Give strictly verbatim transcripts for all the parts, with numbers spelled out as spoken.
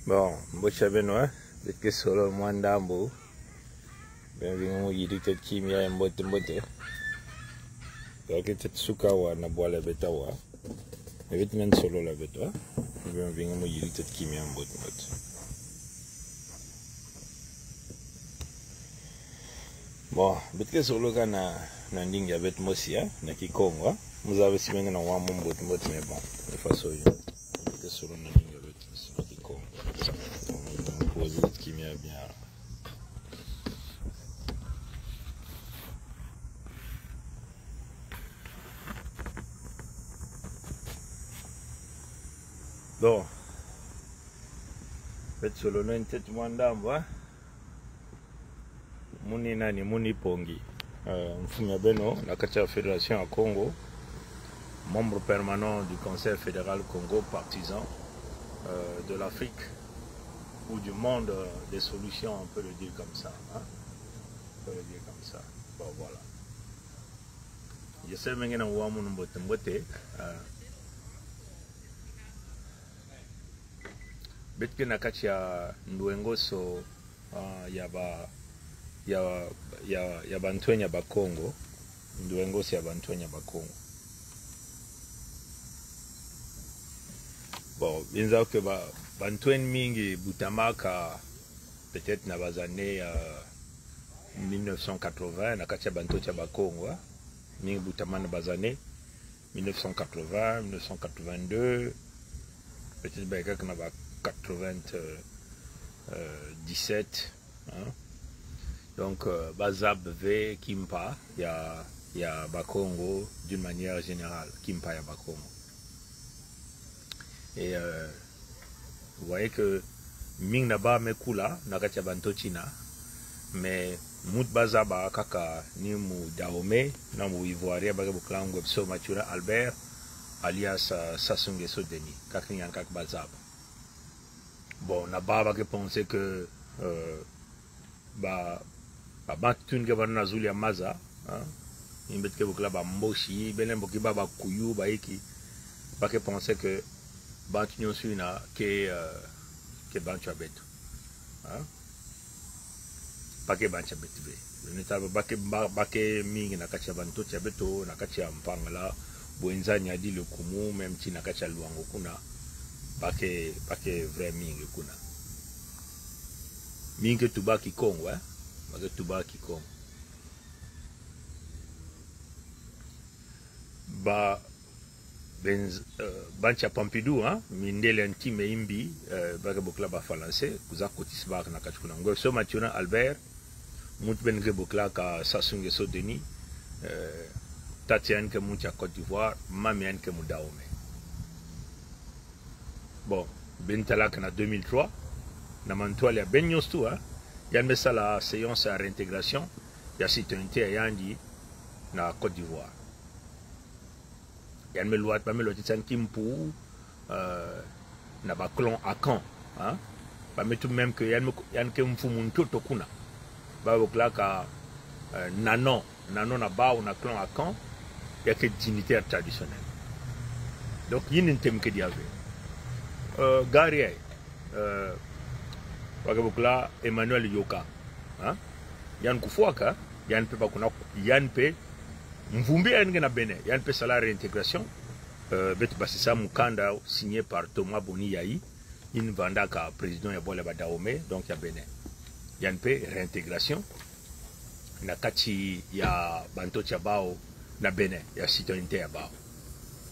Bon, mbote ya beno, eh? Beto ke solo mwa ndambu. Beno vingi mo yiri tete kimia ya mbote mbote. Beno ke tete suka wa na bwala beto wa. Beto ke solo la beto, eh? Beno vingi mo yiri tete kimia ya mbote mbote. Bon, beto ke solo kaka na, na ndinga ya beto mosi, eh? Na Kikongo, eh? Muzaba si menge na wa mo mbote mbote, mais bon. De façon, beto ke solo na ndinga ya beto mosi na Kikongo. Bon, poser kimia bien. Bon. Beto solo nani tete mwa ndambu, eh? Muni nani, Muni Pongi. Euh, mfumu ya beno na kati ya Fédération ya Kongo, membre permanent du Conseil fédéral Kongo, partisan, euh, de l'Afrique ou du monde, euh, des solutions, on peut le dire comme ça, hein. On peut le dire comme ça. Bon, voilà. Yese menge na wa mo mbote mbote, euh, beto ke na kati ya ndwengoso, ah, ya ba, ya, ya, ya bantwenya ba Kongo. Ndwengoso ya bantwenya ba Kongo. Bon, beno zaba que ba, bantwenya mingi butamaka peut-être na ba années, euh, mille neuf cent quatre-vingts, na kati ya bantoto ya ba Kongo, hein. Mingi butama na ba années mille neuf cent quatre-vingts, mille neuf cent quatre-vingt-deux, peut-être ba kaka na ba quatre-vingt-dix-sept, hein. Donc, euh, ba zaba ve kimpa ya, ya ba Kongo, d'une manière générale, kimpa ya ba Kongo. Et, euh, vous voyez que mingi na bau me kula na kati ya bantoto tina, mais mutu ba zaba kaka ni mu Dahomey, na mu Ivoirien ba ke bokila Nguebso Mathurin Albert, alias, euh, Sassou Nguesso Denis, kaka ni yandi kaka ba zaba. Bon, na bau ba ke penser que, euh, ba, ba bantu tina ke bana na zulu ya maza, hein. Ni beto ke bokila ba Mboshi, bele mboki ba, ba Bakuyu, ba inki, ba ke penser que bantu nyonso tina ke, euh, ke bantu ya beto, hein. Ba ke bantu ya beto ve. Ni taba ba ke, ba, ba ke mingi na kati ya bantoto ya beto, na kati ya Mpangala, Bouenza, Niari, Lékoumou, même tii na kati ya Loango kuna. Ba ke, ba ke vrai mingi kuna. Mingi ke tuba Kikongo, eh? Ba ke tuba Kikongo. Ba, benz-, euh, bantu ya Pompidou, hein? Mindele ya ntima ya mbi, euh, ba ke bokila ba Falanse, kwiza kotisa baka na kati kuna. Nguebso Mathurin Albert, mutu beno ke bokilaka Sassou Nguesso Denis, euh, tata ya yandi ke mutu ya Côte d'Ivoire, mama ya yandi ke mu Dahomey. Bon, beno talaka na deux mille trois, na mantwala ya beno nyonso tu, hein, yandi me sala séance ya réintégration ya citoyenneté ya yandi na Côte d'Ivoire. Yandi me lwata, ba me lwatisa yandi kimpu, euh, na ba clan Akan, hein. Ba me tuba même que yandi me, yandi ke mfumu ntoto kuna. Ba bokilaka, euh, Nanon, Nanon na bau na clan Akan, ya ke dignitaire traditionnel. Donc, yini ntem ke dia ve. Euh, gari, euh, ba ke bokila Emmanuel Yoka, hein. Yandi kufwaka, yandi pe bâ kuna, yandi pe mvumbi ya yandi ke na Bénin, yandi pe sala réintégration, euh, beto basisa mukanda signé par Thomas Boni Yayi, yini vandaka président ya bwala ba Dahomey, donc ya Bénin. Yandi pe réintégration na kati ya bantoto ya bau na Bénin, ya citoyenneté ya bau.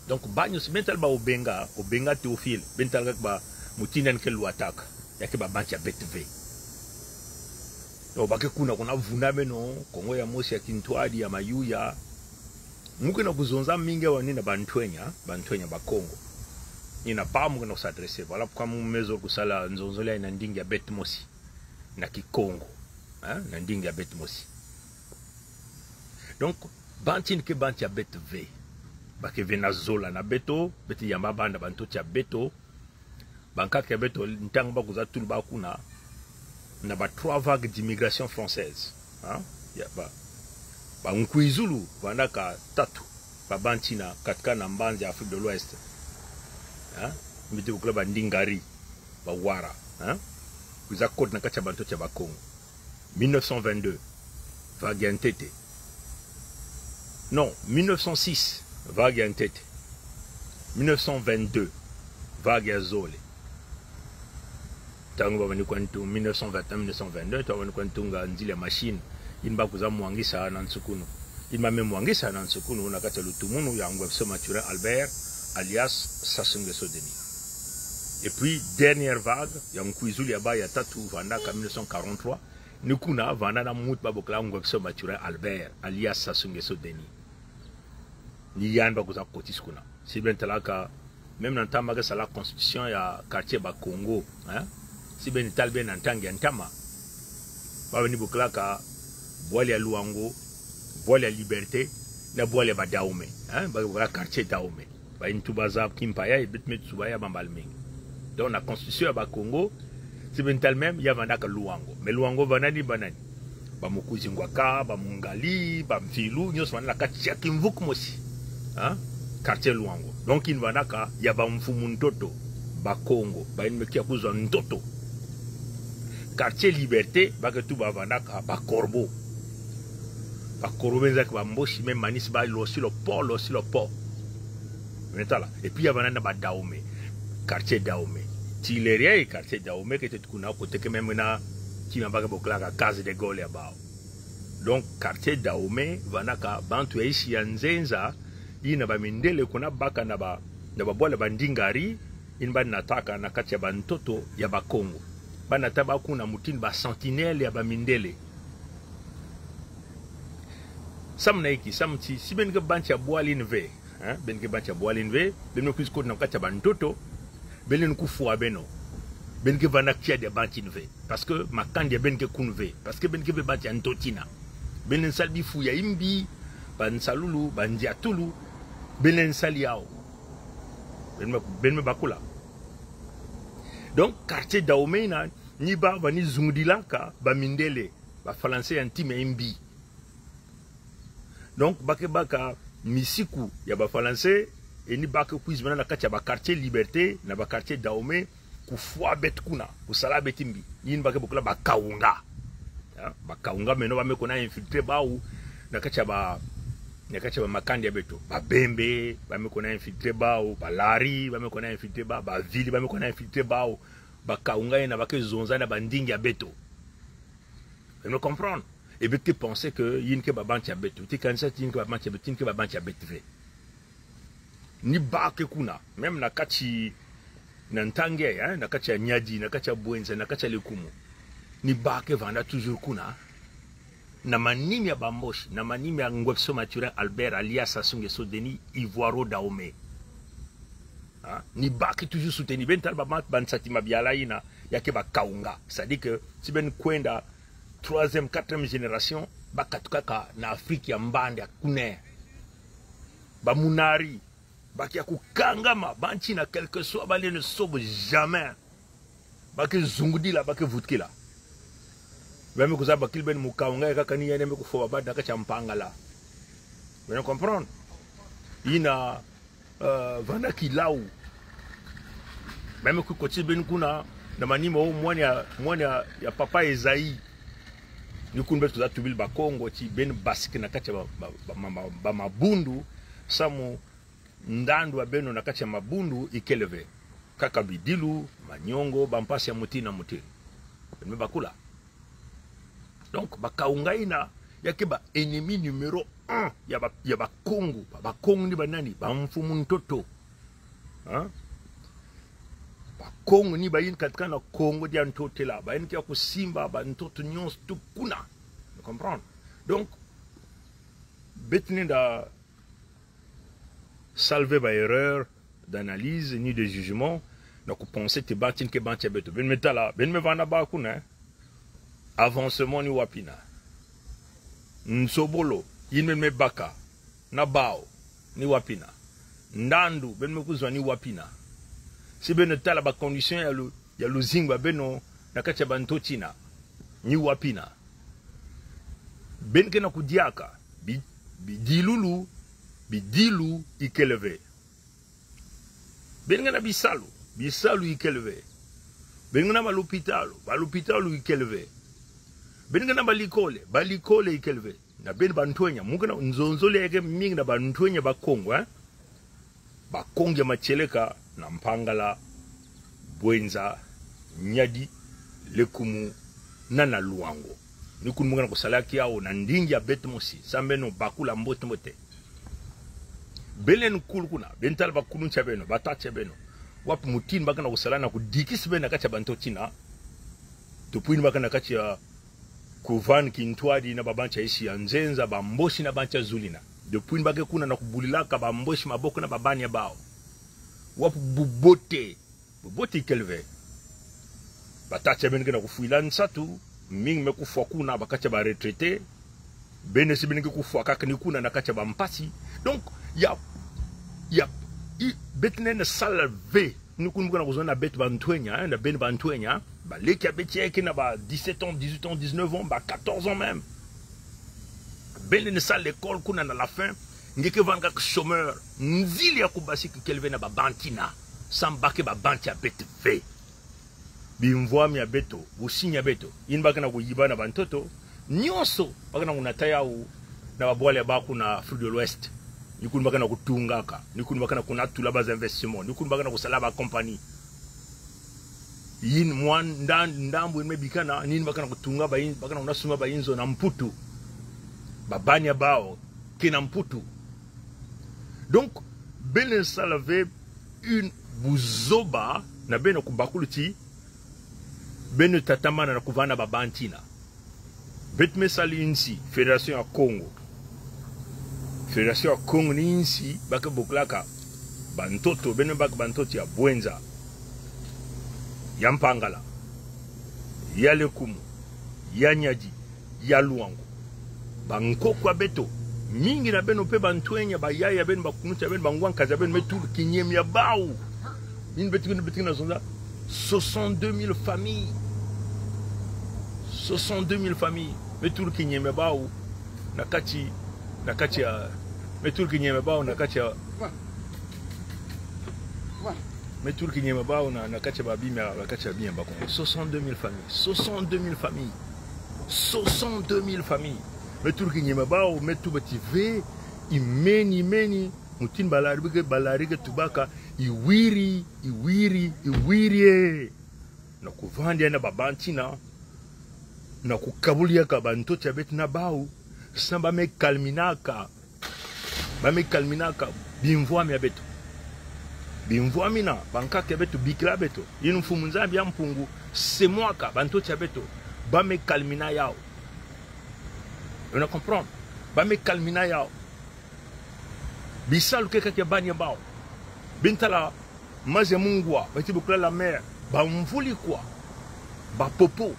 Donc, banyonso, beno tala ba Obenga, Obenga Théophile, beno tala kaka ba mutindu yandi ke lwataka, ya ke ba bantu ya beto ve. Donc, ba ke kuna, kuna vunameno, Kongo ya mosi ya kintwadi, ya mayuya. Mu ke na kuzonza mingi awa ni na bantwenya, bantwenya ba Kongo. Ni na bau mu ke na ku s'adresser. Voilà pourquoi mu me zolo kusala nzonzolo ya na ndinga ya beto mosi. Na Kikongo. Hein? Na ndinga ya beto mosi. Donc, bantu tina ke bantu ya beto ve. Ba ke vena zola na beto, beto yamba bau na bantoto ya beto. Bankaka ya beto, ntangu ba kwiza tula bau kuna, na ba trois vagues d'immigration française. Hein? Ya ba, ba nkwizulu vandaka tatu, ba bantu tina, katuka na mbanza ya Afrique de l'Ouest. Hein? Miti bokila ba Ndingari, ba Wara. Hein? Kwiza kota na kati ya bantoto ya Bakongo. Mille neuf cent vingt-deux, vague ya ntete. Non, mille neuf cent six, vague ya ntete. Mille neuf cent vingt-deux, vague ya zole. Ntangu bavani kwa ntu, mille neuf cent vingt et un, mille neuf cent vingt-deux, ntangu bavani kwa ntunga nzila ya machine, yina bakwiza mwangisa na nsukunu. Yina bame mwangisa na nsukunu na kati ya lutumunu ya Ngwebiso Mathurin Albert, alias Sassou Nguesso Denis. Et puis, dernière vague, ya nkwizulu ya bala ya tatu, vandaka mille neuf cent quarante-trois, ni kuna vanda na muntu babokila Ngwebiso Mathurin Albert, alias Sassou Nguesso Denis. Ni yandi bakwiza kotisa kuna. Si beno talaka, même na ntama ke sala constitution ya quartier Bakongo, hein? Si beno tala beno na ntangu ya ntama, bavani bokilaka bwala ya Loango, bwala ya Liberté, na bwala ya ba Dahomey, hein? Bavani bokila quartier Dahomey. Bayina tubaza kimpa ya, e beto me tusuba ya bambala mingi. Donc, na constitution ya Bakongo, si beno tala même, ya vandaka Loango. Mais Loango vanda nani, ba nani? Ba Mukuzi Ngwaka, ba Mungali, ba Mvilu, nyonso vanda na kati ya kimvuka mosi. Hein? Quartier Loango. Donc, yina vandaka ya bamfumu ntoto, Bakongo, bayina me kia kuzwa ntoto. Quartier Liberté, ba ke tuba vandaka ba Corbeau. Ba Corbeau beno zaba ke ba Mboshi, mais manisa ba Lossy Lopo, Lossy Lopo. Beno tala. Et puis, ya vanda na ba Dahomey. Quartier Dahomey. Tuileries, quartier Dahomey, keti kuna, kote ke même na kima ba ke bokilaka Case de Gaulle ya bawu. Donc, quartier Dahomey, vandaka bantu ya insi ya nzenza, yina bamindele kuna baka na ba, na babwala bandinga riz, yina banataka na kati ya bantoto ya Bakongo. Banata bawu kuna mutindu ba sentinelle ya bamindele. Samu na inki, samu ti, si beno ke bantu ya bwala yina ve, hein? Beno ke bantu ya bwala yina ve, beno kwiza kota na kati ya bantoto, beno lenda kufwa beno. Beno ke vanda kiadi ya bantu yina ve. Parce que makanda ya beno ke kuna ve. Parce que beno ke ve bantu ya ntoto yina. Beno lenda sala bifu ya mbi, bansalulu, bandiatulu, beno lenda sala yawu. Beno me, beno me bakula. Donc, quartier Dahomey yina, ni bavani zungudilaka bamindele, ba Falanse ya ntima ya mbi. Donc, ba ke baka misiku ya ba Falanse, et ni ba ke kwiza bena na kati ya ba quartier Liberté, na ba quartier Dahomey, kufwa beto kuna, kusala beto mbi. Yina ba ke bokila ba Kaunga. Ya, ba Kaunga maintenant ba me kona infiltrer bawu na kati ya ba, na kati ya ba makanda ya beto. Ba Bembe, ba me kona infiltrer bawu, ba Lari, ba me kona infiltrer bawu, ba Vili, ba me kona infiltrer bawu. Ba Kaunga yina ba ke zonza na bandinga ya beto. Beno me comprendre. Et beto ke penser que yina ke ba bantu ya beto. Beto ke kanisa ti yina ke ba bantu ya beto, yina ke ba bantu ya beto ve. Ni ba ke kuna, même na kati, na ntangu ya, hein, na kati ya Niari, na kati ya Bouenza, na kati ya Lékoumou. Ni ba ke vanda toujours kuna. Na manima ya ba Mboshi, na manima ya Ngwebiso Mathurin Albert alias Sassou Nguesso Denis, Ivoiro-Dahomey. Hein? Ni ba ke toujours soutenir. Beno tala ba ma-, bansati mabiala yina, ya ke ba Kaunga. C'est-à-dire que, si beno kwenda troisième, quatrième génération, ba katukaka na Afrique ya mbanda kuna. Ba Munari, ba kia kukangama, bantu yina quel que soit, ba lenda soba jamais. Ba ke zungudila, ba ke vutukila. Ba me kwiza bakila beno mu Kaunga, ya kaka ni yandi me kufwa ba bado na kati ya Mpangala. Beno comprendre? Yina, euh, vanda Kilau. Ba me kwiza kotisa beno kuna, na manima o mwana ya, mwana ya, ya papa Esaïe. Ni kuna beto kwiza tubila Bakongo ti beno basika na kati ya ba, ba, ba, ma, ma, ba mabundu, samu ndandu ya beno na kati ya mabundu ikele ve. Kaka bidilu, maniongo, bampasi ya mutindu na mutindu. Beno me bakula. Donc, ba Kaunga yina, ya ke ba ennemi numéro un ya ba, ya Bakongo. Ba, Bakongo ni ba nani? Ba mfumu ntoto. Hein? Bakongo ni bayina katuka na Kongo dia Ntotela. Bayina kia kusimba bantoto nyonso tuku kuna. Vous comprenez? Donc, beto lenda sala ve ba erreur d'analyse ni de jugement, na kupenser ti bantu yina ke bantu ya beto. Beno me tala, beno me vanda bawu kuna, eh? Avancement ni wapi na? Nsobolo, yina beno me baka na bawu, ni wapi na? Ndandu, beno me kuzwa ni wapi na? Si beno tala ba condition ya lu-, ya luzingu ya beno na kati ya bantoto yina, ni wapi na? Beno ke na kudiaka, bi-, bidilulu, bidilu ikele ve. Beno ke na bisalu, bisalu ikele ve. Beno nge na ba lupitalu, ba lupitalu ikele ve. Beno nge na ba likole, ba likole ikele ve. Na beno bantwenya, mu nge na nzonzolo yeke mingi na bantwenya ba Kongo, eh? Ba Kongo ya matieleka na Mpangala, Bouenza, Niari, Lékoumou, na na Loango. Ni kuni mu nge na kusala kiawu na ndinga ya beto mosi, samu beno bakula mbote mbote. Beno lenda kulu kuna, beno tala bakuluntu ya beno, batata ya beno. Wapi mutindu ba ke na kusala na kudikisa beno na kati ya bantoto yina. Depuis yina ba ke na kati ya kuvana kintwadi na babantu ya esi ya nzenza, ba Mboshi na bantu ya zulina. Depuis yina ba ke kuna na kubulilaka ba Mboshi maboko na babana ya bawu. Wapi bubote? Bubote ikele ve. Batata ya beno ke na kufwila nsatu, mingi me kufwa kuna, ba kati ya ba retraité. Beno si beno ke kufwa kaka ni kuna na kati ya bampasi. Donc, ya, ya, i, beto lenda sala ve. Ni kuni mu ke na kuzona beto bantwenya, eh, na beno bantwenya. Baleke ya beto ya ke na ba dix-sept ans, dix-huit ans, dix-neuf ans, ba quatorze ans même. Beno lenda sala l'école kuna, na la fin nge ke vanda kaka chômeur. Nzila ya kubasika ikele ve na babantu yina. Samu ba ke babantu ya beto ve. Bimvwama ya beto, busi'nya beto, yina ba ke na kuyiba na bantoto nyonso, ba ke na kunata yawu na babwala ya bawu kuna Afrique de l'Ouest. Ni kuni ba ke na kutungaka, ni kuni ba ke na kunatula ba investissements, ni kuni ba ke na kusala ba compagnies. Yina mwa nda-, ndambu yina me bikana, ni yina ba ke na kutunga ba in-, ba ke na kunasumba ba inzo na Mputu. Babana ya bawu ke na Mputu. Donc, beno lenda sala ve yina buzoba na beno kubakula ti beno tatamana na kuvana babantu yina. Beto me sala insi, Fédération ya Kongo. Fédération ya Kongo ni insi ba ke bokilaka bantoto, beno baka bantoto ya Bouenza, ya Mpangala, ya Lékoumou, ya Niari, ya Loango. Bankoko ya beto, mingi na beno mpe bantwenya, bayaya ya beno, bakuluntu ya beno, bangwa nkazi ya beno, me tula kinyemi ya bawu. Yina beto, beto ke na zonza, soixante-deux mille familles. Soixante-deux mille familles. Me tula kinyemi ya bawu na kati, na kati ya, me tula kinyemi ya bawu na kati ya, me tula kinyemi ya bawu na, na kati ya babima, na kati ya babima ba Kongo. Soixante-deux mille familles. Soixante-deux mille familles. Soixante-deux mille familles. Me tula kinyemi ya bawu, me tuba ti ve, imeni, imeni. Mutindu balarike, balarike tubaka, iwiri, iwiri, iwiri, eh. Na kuvanda na babantu yina, na kukabula yaka bantoto ya beto na bawu, samu ba me kaliminaka, ba me kaliminaka bimvwama ya beto. Bimvwama yina bankaka ya beto bikila beto. Yina Mfumu Nzambi ya Mpungu semwaka bantoto ya beto, ba me kalimina yawu. Beno na comprendre? Ba me kalimina yawu. Bisalu keka ya bana ya bawu. Beno tala mazi ya mungwa, ba ti bokila la mer, bamvuli kwa, bapopo.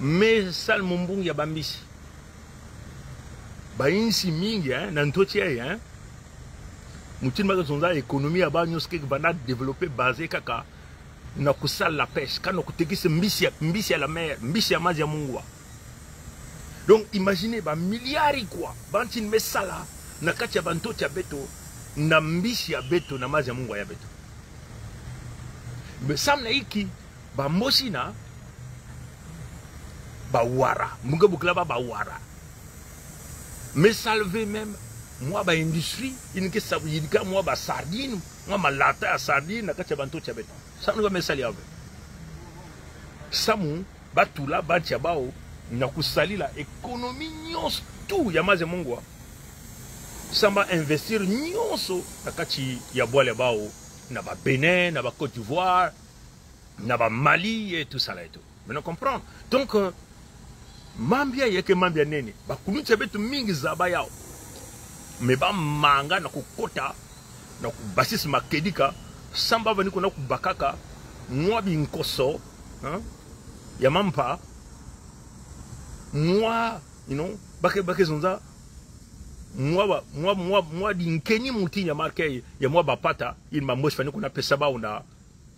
Me sala mumbungu ya bambisi. Ba insi mingi, eh, na ntoto yayi, eh. Mutindu ba ke zonza économie ya bawu nyonso ke vanda développer, basé kaka na kusala la pêche, kana kutekisa mbisi ya, mbisi ya la mer, mbisi ya mazi ya mungwa. Donc, imaginez, ba milliards kwa, bantu yina me sala na kati ya bantoto ya beto, na mbisi ya beto, na mazi ya mungwa ya beto. Mais samu na inki, ba Mboshi na, ba wara, mu nge bokila bawu ba wara. Me sala ve même mwa ba industrie, yina ke sa-, yina ke mwa ba sardine, mwa malata ya sardine na kati ya bantoto ya beto. Samu na inki ba me sala yawu ve? Samu ba tula bantu ya bawu na kusalila économie nyonso tout ya mazi ya mungwa. Samu ba investir nyonso na kati ya bwala ya bawu, na ba Bénin, na ba Côte d'Ivoire, na ba Mali et tout ça là et tout. Beno na comprendre? Donc, euh, mambu yayi ke mambu ya nene. Bakuluntu ya beto mingi zaba yawu. Mais ba manga na kukota, na kubasisa makedika, samu ba vani kuna kubakaka mwa binkoso, hein, ya mampa, mwa, you know, ba ke, ba ke zonza mwa ba, mwa, mwa, mwa dinkeni muti ya marque ya mwa bapata, yina ba Mboshi fani kuna pesa bawu na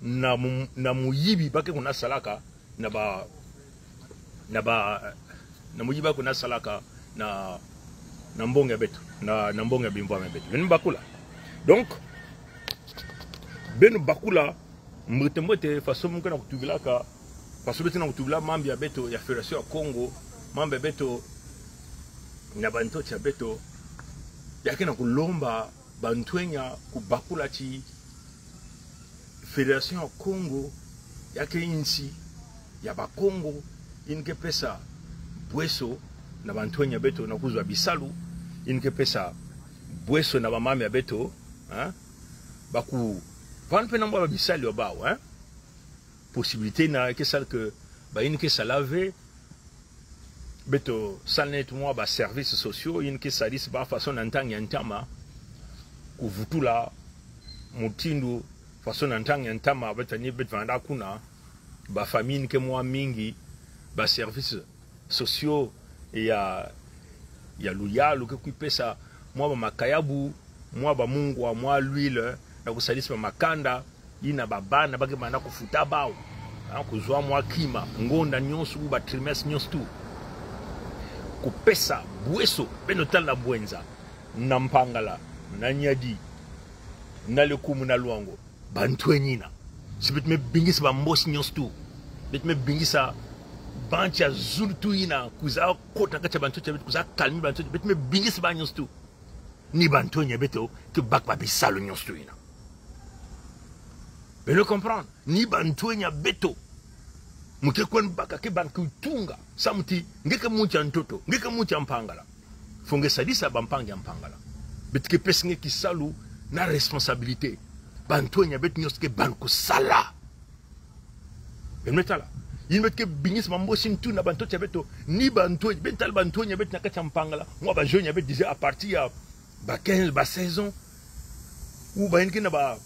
na mu-, na muyibi ba ke kuna salaka, na ba, na ba, na muyibi ba ke kuna salaka, na, na mbongo ya beto, na, na mbongo ya bimvwama ya beto. Beno bakula. Donc, beno bakula, Mbote mbote, faso mu ke na kutubilaka, faso beto na kutubila mambu ya beto ya Fédération ya Kongo, mambu ya beto na bantoto ya beto, ya ke na kulomba bantwenya kubakula ti Fédération ya Kongo ya ke insi ya Bakongo, yina ke pesa bweso na bantwenya beto na kuzwa bisalu, yina ke pesa bweso na bamama ya beto, hein? Ba ku, vana mpe na mwa babisalu ya bawu, hein? Possibilité yina ke sala que, ba yina ke sala ve, beto sala neto mwa ba services sociaux, yina ke sadisa ba faso na ntangu ya ntama, kuvutula mutindu, faso na ntangu ya ntama, beto ni beto vanda kuna, ba famille yina ke mwa mingi, ba services sociaux ya, ya luyalu ke kwiza pesa mwa bamakayabu, mwa bamungwa, mwa l'huile, na kusadisa bamakanda, yina babana ba ke banda kufuta bawu. Ah, kuzwa mwa kima, ngonda nyonso, ou ba trimestre nyonso tu. Kupesa bweso, beno tala bwenza, na Mpangala, na Niari, na Lékoumou, na Loango. Bantwenya yina. Si beto me bingisa ba mbosi nyonso tu. Beto me bingisa bantu ya zulu tu yina, kwiza kota kati ya bantoto ya beto, kwiza calmer bantoto, beto me bingisa bawu nyonso tu. Ni bantwenya beto ke baka babisalu nyonso tu yina. Beno comprendre? Ni bantwenya beto. Mu ke kwenda baka, ke banda kutunga. Samu ti, nge ke muntu ya ntoto, nge ke muntu ya Mpangala. Faut nge sadisa bampangi ya Mpangala. Beto ke pesa nge kisalu na responsabilité. Bantwenya beto nyonso ke banda kusala. Beno me tala. Yina beto ke bingisa ba mbosi tu na bantoto ya beto. Ni bantwenya, beno tala bantwenya beto na kati ya Mpangala. Mwa ba jeunes ya beto déjà à partir ya ba quinze, ba seize ans. Ou ba yina ke na ba,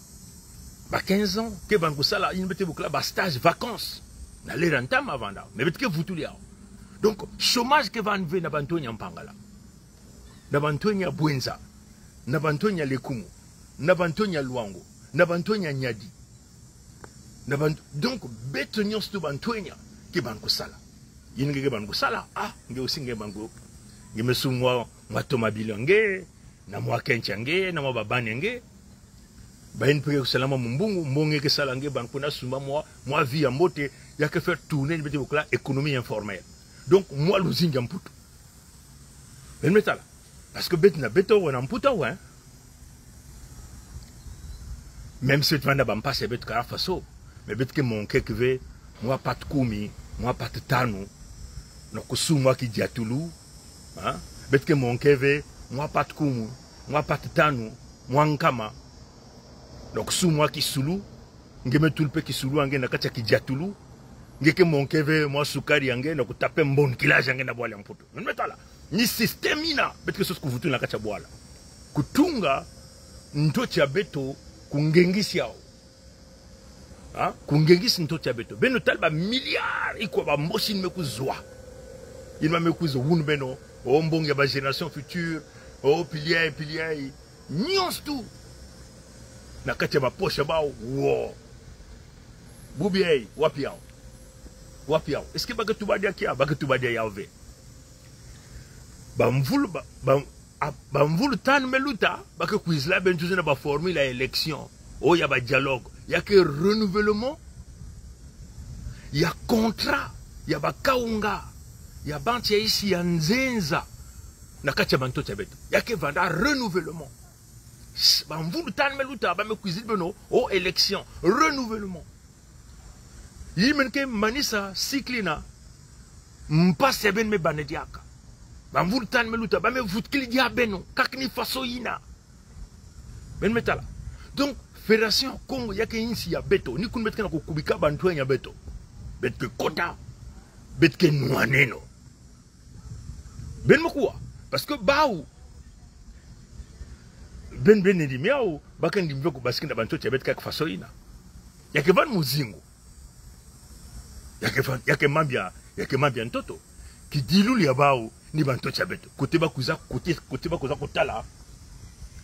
ba quinze ans, ke banda kusala, yina beto ke bokila ba stage vacances. Na l'heure ya ntama vanda. Mais beto ke vutula yawu. Donc, chômage ke vanda ve na bantwenya Mpangala. Na bantwenya Bouenza. Na bantwenya Lékoumou. Na bantwenya Loango. Na bantwenya Niari. Na bant-, donc, beto nyonso tu bantwenya ke banda kusala. Yina nge ke banda kusala, ah, nge aussi nge banda ku-, nge me sumba mwa, mwa tomobile ya nge, na mwa kento ya nge, na mwa ba bana ya nge. Ba yina mpe ke kusala mwa mumbongo, mbongo nge ke sala nge banda kuna sumba mwa, mwa vie ya mbote, ya ke faire tourner, ni beto ke bokila économie informelle. Donc, mwa luzingu ya Mputu. Beno me tala. Parce que beto na beto awa na Mputu awa, hein. Même si beto vanda bampasi ya beto kala faso, mais beto ke manquer ki ve mwa patu kumi, mwa patu tanu, na kusumba mwa kidiatulu, hein. Beto ke manquer ve mwa patu kumi, mwa patu tanu, mwa nkama, na kusumba mwa kisulu, nge me tula mpe kisulu ya nge na kati ya kidiatulu, nge ke manquer ve mwa sukari ya nge na kutaper mbonquillage ya nge na bwala ya Mputu. Beno me tala. Ni système yina, beto ke sosa kuvutula na kati ya bwala. Kutunga ntoto ya beto, kungengisa yawu. Ha? Kungengisa ntoto ya beto. Beno tala ba milliards, iko ba mbosi yina me kuzwa. Yina me kuzwa wunu beno, o mbongo ya ba générations futures, o pilier, pilier. Nyonso tu. Na kati ya ba poche ya bawu, wo. Bubu ayi, wapi yawu? Wapi yawu? Est-ce que ba ke tuba diaka yawu? Ba ke tuba diaka yawu ve. Bamvulu, ba, ba, a, bamvulu tanu me luta, ba ke kwizila beno tuzolo na ba formule ya élection. O ya ba dialogue. Ya ke renouvellement ya contrat ya ba kaunga, ya bantu ya insi ya nzenza. Na kati ya bantoto ya beto. Ya ke vanda renouvellement. Bamvulu tanu me luta, ba me kwizila beno o élection, renouvellement. Yina me ke manisa cycle yina, mpasi ya beno me bana diaka. Bamvulu tanu me luta, ba me vutukila diaka beno, kaka ni faso yina. Beno me tala. Donc, Fédération Kongo ya ke insi ya beto, ni kuni beto ke na kukubika bantwenya beto. Beto ke kota, beto ke nwaneno. Beno me kuwa, parce que bawu, beno, beno ndimi yawu, ba ke ndimi ve kubasika na bantoto ya beto kaka faso yina. Ya ke vanda muzingu. Ya ke vanda, ya ke mambu ya, ya ke mambu ya ntoto. Kidilulu ya bawu, ni bantoto ya beto. Kote ba kwiza, kote, kote ba kwiza kutala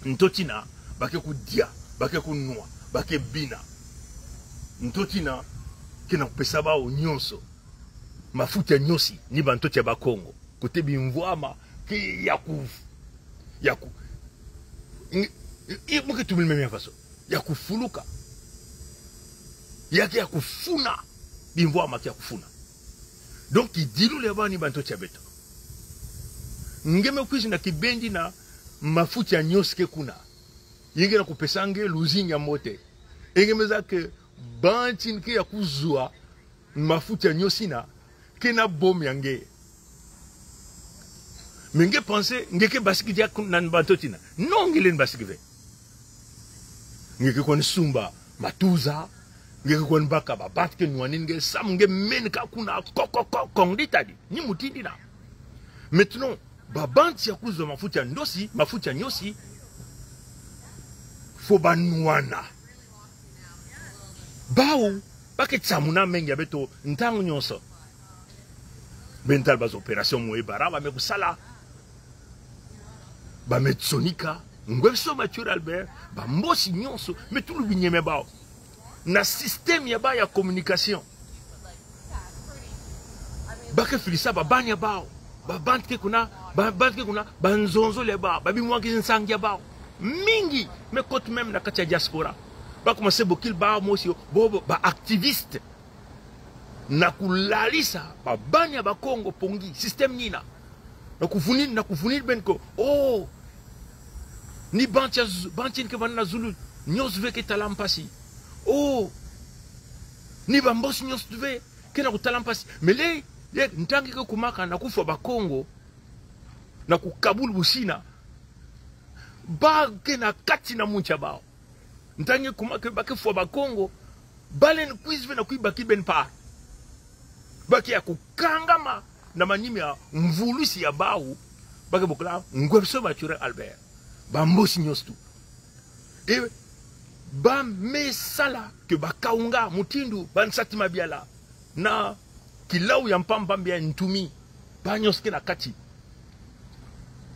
ntoto yina, ba ke kudia, ba ke kunwa, ba ke bina. Ntoto yina, ke na kupesa bawu nyonso. Mafuta nyonso, ni bantoto ya Bakongo. Kote bimvwama, ke ya ku, ya ku, i, i, i, mu ke tubila meme faso. Ya kufuluka. Ya ke ya kufuna. Bimvwama ke ya kufuna. Donc, kidilulu ya bani bantu tia beto. Nge me kwizi na kibeni na mafuta nyonso ke kuna. Yenge na kupesa nge luzingi ya mbote. Nge me zaba ke bantu ke ya kuzwa mafuta nyonso ina, ke na bom ya nge. Mais nge pensé, nge ke basiki diaka na bantu tina. Non, nge lendi basiki ve. Nge ke kwani sumba matuza, nge ke kwani baka ba bantu ke nwanini nge, samu nge meni kaka kuna ko, ko, ko, ko, ndi tadi, ni mutindu ina. Maintenant, ba bantu ya kuzwa mafuta ndosi, mafuta nyonso, faut banwana. Bawu, ba ke tsamuna menga ya beto ntangu nyonso. Beno tala ba opération Moebara ba me kusala. Ba me sonika, Ngwebiso Mathurin Albert, ba Mbosi nyonso, mais tout le binyeme bawu. Na système ya bawu ya communication. Ba ke filisa ba bani ya bawu. Ba bantu ke kuna, ba bantu ke kuna, ba nzonzolo ya bawu, ba bimwangisi nsangi ya bawu. Mingi, me kota même na kati ya diaspora. Ba commencé bokila bawu mosi yo, bo, bo, ba activistes. Na kulalisa ba bani ya Bakongo pongi, système nina. Na kuvunina, na kuvunina beno ko, oh, ni bantu ya zu-, bantu ke vanda na zulu nyonso ve ke tala mpasi. Oh, ni ba Mbosi nyonso ve ke na kutala mpasi. Mais le, ye, ntangu ke kumaka na kufwa Bakongo, na kukabula busi ina, ba ke na kati na muntu ya bawu. Ntangu ke kumaka ba ke fwa Bakongo, ba lendi kwiza ve na kwiza bakila beno part. Ba ke ya kukangama na manima ya mvulusi ya bawu, ba ke bokila Ngwebiso Mathurin Albert. Ba Mbosi nyonso tout. E ba me sala que ba kaunga mutindu ba Nsati Mabiala na kilau ya mpamba mbia Ntumi, ba nyonso ke na kati.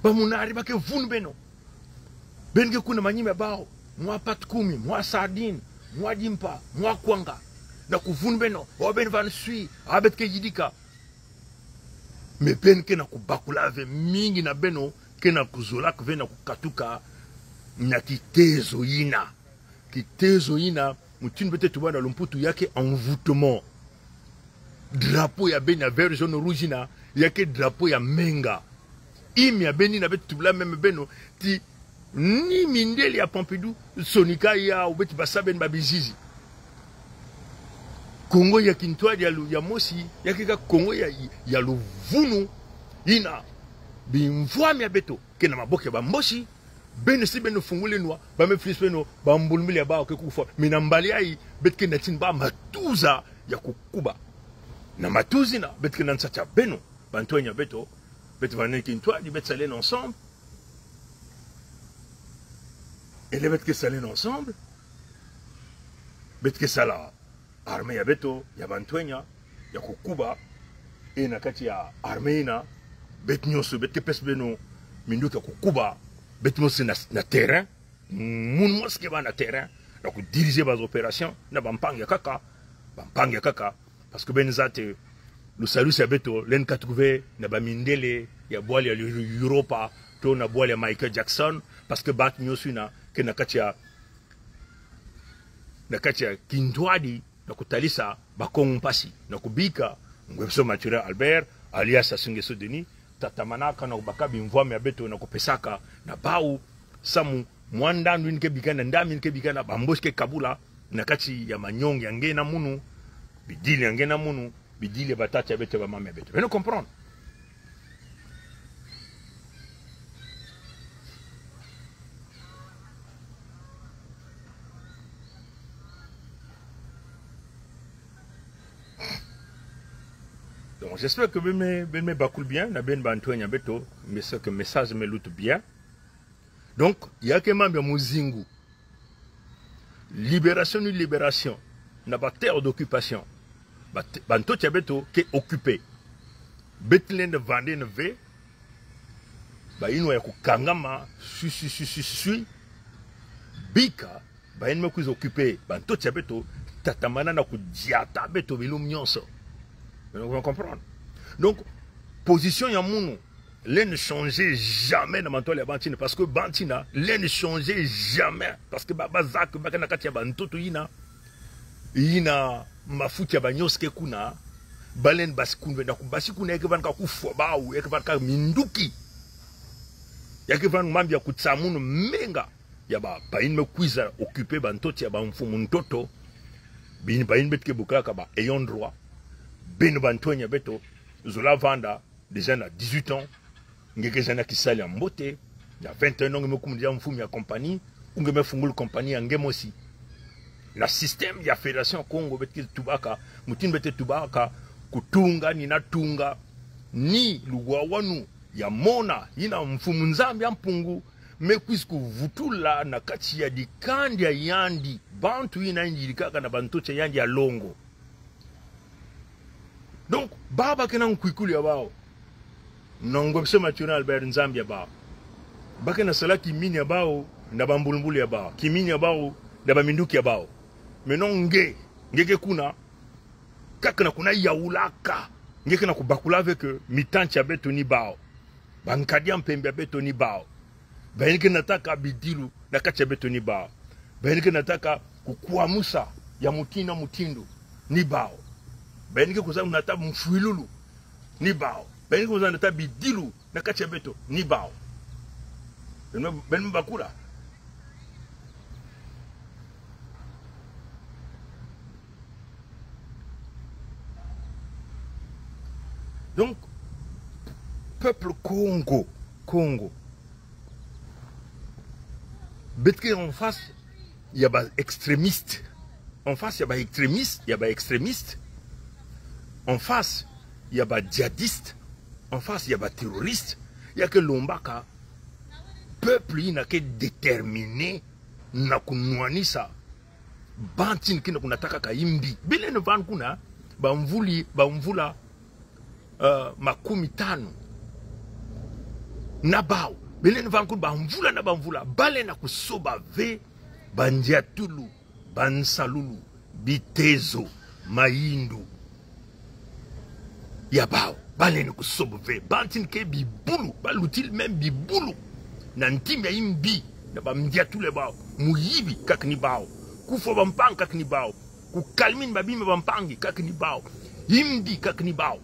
Ba munari ba ke vuna beno. Beno ke kuna manima ya bawu, mwa Pat Kumi, mwa Sardine, mwa Dimpa, mwa Kwanga. Na kuvuna beno, oh beno vanda swi, ah beto ke yidika. Mais beno ke na kubakula ve, mingi na beno ke na kuzolaka ve na kukatuka na kitezo yina. Kitezo yina, mutindu beto tuba na lumputu ya ke envoûtement. Drapeau ya beno ya vert, jaune, rouge yina, ya ke drapeau ya menga. Hymne ya beno yina beto tubila même beno, ti ni mindele ya Pompidou sonika yawu, beto basa beno ba bizizi. Kongo ya kintwadi ya lu-, ya mosi, ya ke kaka Kongo ya, ya luvunu, yina bimvwama ya beto ke na maboko ya ba Mbosi. Beno si beno fungula nwa, ba me filisa beno, ba mbulumbulu ya bawu ke kufwa. Mais na mbala yayi, beto ke na tini ba matuza ya kukuba. Na matuza yina, beto ke na nsatu ya beno, bantwenya beto, beto vanda na kintwadi, beto saleno ensemble. E le beto ke saleno ensemble, beto ke sala armée ya beto, ya bantwenya, ya kukuba. E na kati ya armée yina, beto nyonso, beto ke pesa beno minduki ya kukuba, beto mosi na, na terrain, munu mosi ke bâ na terrain, na kudiriger ba opérations, na bampangi ya nkaka, bampangi ya nkaka, parce que beno zaba te, lusalusu ya beto, lendi katuka ve na bamindele ya bwala ya Europa, to na bwala ya Michael Jackson, parce que bantu nyonso yina, ke na kati ya, na kati ya kintwadi, na kutalisa Bakongo mpasi, na kubika Ngwebiso Mathurin Albert, alias Sassou Nguesso Denis, tatamanaka na kubaka bimvwama ya beto na kupesaka na bawu, samu mwa ndandu yina ke bikana, ndambu yina ke bikana, ba Mbosi ke kabula, na kati ya manyongo ya nge na munu, bidila ya nge na munu, bidila ya batata ya beto, bamama ya beto. Beno comprendre? Donc, j'espère que beno me, beno me bakula bien, na beno bantwenya beto, mais c'est que message me luta bien. Donc, ya ke mambu ya muzingu. Libération ni libération na ba terre d'occupation. Ba te-, bantoto ya beto ke occupé. Beto lendi vandeno ve bayinwa ya kukangama, swi, swi, swi, swi, swi. Bika bayinwa me kwiza occupé bantoto ya beto, tatamana na kudiata beto bilumbu nyonso. Vous comprenez? Donc, position ya munu lendi changer jamais na mantwala ya bantu yina, parce que bantu yina lendi changer jamais, parce que ba, bazaka ba ke na kati ya bantoto yina. Yina mafuti ya banyonso ke kuna, balendi basi kuna ve, na kubasi kuna ya kevana kaka kufwa bawu, ya kevana kaka minduki. Ya kevana mambu ya kutsamunu menga ya ba, bayina me kwiza occuper bantoto ya bamfumu ntoto. Bini bayina beto ke bokaka ba ayants droit. Beno bantwenya beto, zola vanda, déjà na dix-huit ans, nge ke zana kisali ya mbote, na vingt et un ans nge me kuma déjà mfumu ya compagnie, ou nge me fungula compagnie ya nge mosi. Na système ya Fédération Kongo beto ke tubaka, mutindu beto tubaka, kutunga ni natunga, ni luwawanu ya mona, yina Mfumu Nzambi ya Mpungu me kwiza kuvutula na kati ya dikanda ya yandi, bantu yina yandi yirikaka na bantoto ya yandi ya longo. Donc, bawu ba ke na nkwikulu ya bawu. Na ngwepese mationa Albert Nzambi ya bawu. Ba ke na sala kimini ya bawu, na bambulumbulu ya bawu. Kimini ya bawu, na baminduki ya bawu. Maintenant nge, nge ke kuna, kaka na kuna yaulaka. Nge ke na kubakula ve que mitanti ya beto ni bawu. Bankadi ya mpembe ya beto ni bawu. Bayina ke nataka bidilu na kati ya beto ni bawu. Bayina ke nataka kukwamusa ya mutindu na mutindu ni bawu. Bayina ke kwiza nata mfwilulu ni bawu. Bayina ke kwiza nata bidilu na kati ya beto ni bawu. Beno, beno bakula. Donc, peuple Kongo, Kongo, beto ke en face ya ba extrémistes. En face ya ba extrémistes, ya ba extrémistes. En face ya ba djihadistes. En face ya ba terroristes. Ya ke lombaka peuple yina ke déterminé na kunwanisa bantu yina ke na kunataka kaka yimbi. Balendi vanda kuna bamvula, bamvula, euh, makumi tanu na bawu. Balendi vanda kuna bamvula na bamvula. Balendi kusoba ve bandiatulu, bansalulu, bitezo, mayindu ya bawu. Balendi kusoba ve. Bantu yina ke bibulu, balutila même bibulu na ntima ya yimbi, na bandiatulu ya bawu. Muyibi kaka ni bawu. Kufwa bampangi kaka ni bawu. Kukalamina babima bampangi kaka ni bawu. Yimbi kaka ni bawu.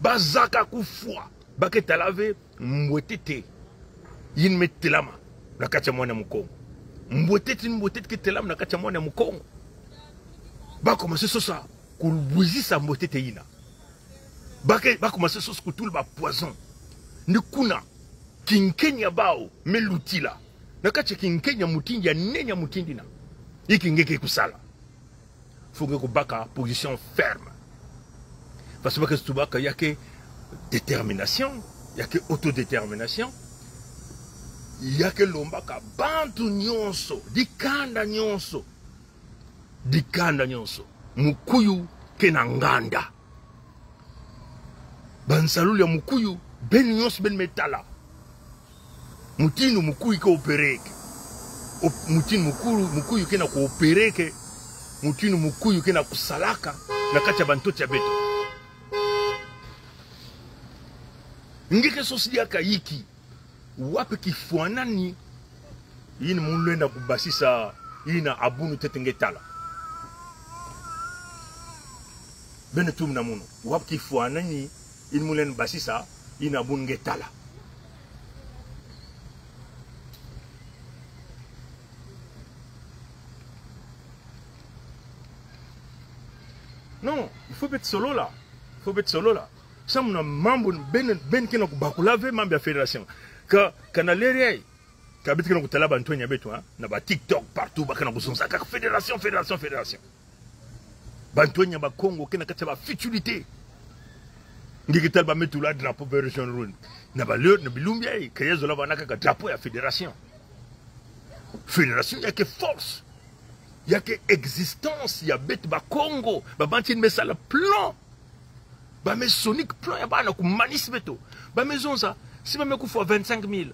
Bazaka kufwa. Ba ke tala ve mbwetete yina me telama na kati ya mwana Mukongo. Mbwetete, mbwetete ke telama na kati ya mwana Mukongo. Ba commencer sosa kulwizisa mbwetete yina. Ba ke, ba commencer sosa kutula ba poison. Ni kuna kinkenya ya bawu me lutila. Na kati ya kinkenya mutindu, ya nene ya mutindu yina, inki nge ke kusala? Faut nge kubaka position ferme. Parce que ba ke tubaka ya ke détermination, ya ke autodétermination, ya ke lombaka bantu nyonso, dikanda nyonso, dikanda nyonso, mukuyu ke na nganda. Bansalulu ya mukuyu, beno nyonso beno me tala mutindu mukuyu ke opéreke. Op-, mutindu mukuyu, mukuyu ke na kuopéreke. Mutindu mukuyu ke na kusalaka na kati ya bantoto ya beto. Nge ke sosa diaka inki? Wapi kifwanani yina mu lenda kubasisa yina abunu ntete nge tala? Beno tumona munu. Wapi kifwanani yina mu lenda basisa yina abunu nge tala? Non, il faut beto solola. Il faut beto solola. Samu na mambu, beno, beno ke na kubakula ve mambu ya fédération. Ka, ka na leri ayi, ka beto ke na kutala bantwenya beto, hein, na ba TikTok, partout, ba ke na kuzonza kaka fédération, fédération, fédération. Bantwenya ba Kongo ke na kati ya ba futilité. Nge ke tala ba me tula drapeau vert jaune rouge. Na ba leur, na bilumbu yayi, ka ya zola vana kaka drapeau ya fédération. Fédération ya ke force, ya ke existence ya beto ba Kongo, ba bantu yina me sala plan. Ba me sonika plan ya bawu na kumanisa beto. Ba me zonza, si ba me kufwa vingt-cinq mille,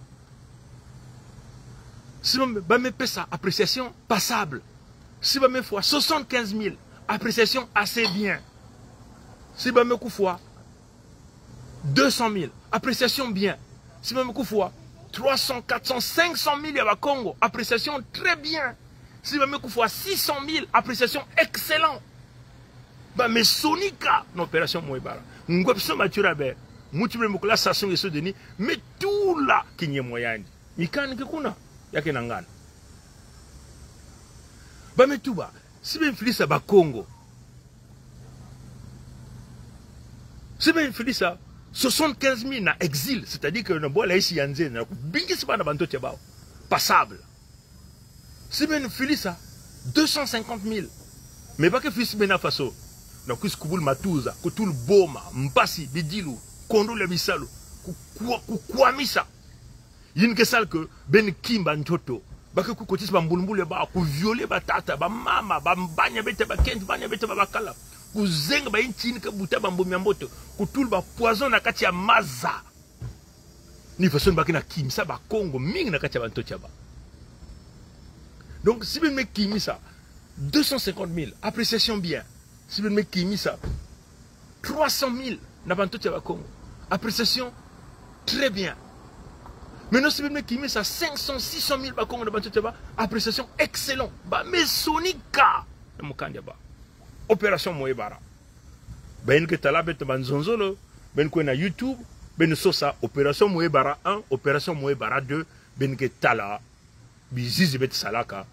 si ba me, ba me pesa appréciation passable. Si ba me fwa soixante-quinze mille, appréciation assez bien. Si ba me kufwa deux cent mille, appréciation bien. Si ba me kufwa trois cents, quatre cents, cinq cent mille ya ba Kongo, appréciation très bien. Si ba me kufwa six cent mille, appréciation excellent. Ba me sonika na opération Mouébara. Ngwepso Mathurin Albert, muti me mukula Sassou Nguesso Denis, me tula kinyemwa yandi. Mikanda ke kuna, ya ke na ngana. Ba me tuba, si beno filisa Bakongo. Si beno filisa soixante-quinze mille na exil, c'est-à-dire que na bwala isi ya nzenza, na kubingisa bana ba ntoto ya bawu. Passable. Si beno filisa deux cent cinquante mille. Mais ba ke filisa beno faso. Na kuisi kubula matuza, kutula boma, mpasi, bidilu, kondolo ya bisalu, ku, ku, kukwamisa. Yina ke sala que beno kimba ntoto. Ba ke kukotisa bambulumbulu ya bawu, kuvioler batata, bamama, ba, bana ya beto, bakento, bana ya beto, babakala. Kuzenga ba inti yina ke buta bambuma ya mboto. Kutula ba poison na kati ya maza. Ni faso ba ke na kimisa Bakongo mingi na kati ya ba ntoto ya bawu. Donc, si beno me kimisa deux cent cinquante mille, appréciation bien. Si beno me kimisa trois cent mille na ba ntoto ya Bakongo, appréciation très bien. Maintenant, si beno me kimisa cinq cent, six cent mille Bakongo na ba ntoto ya bawu, appréciation excellent. Ba me sonika na mukanda ya bawu. Opération Mouébara. Bayina ke tala beto ba nzonzolo, beno kwenda na YouTube, beno sosa Opération Mouébara un, Opération Mouébara deux, beno ke tala bizizi beto salaka,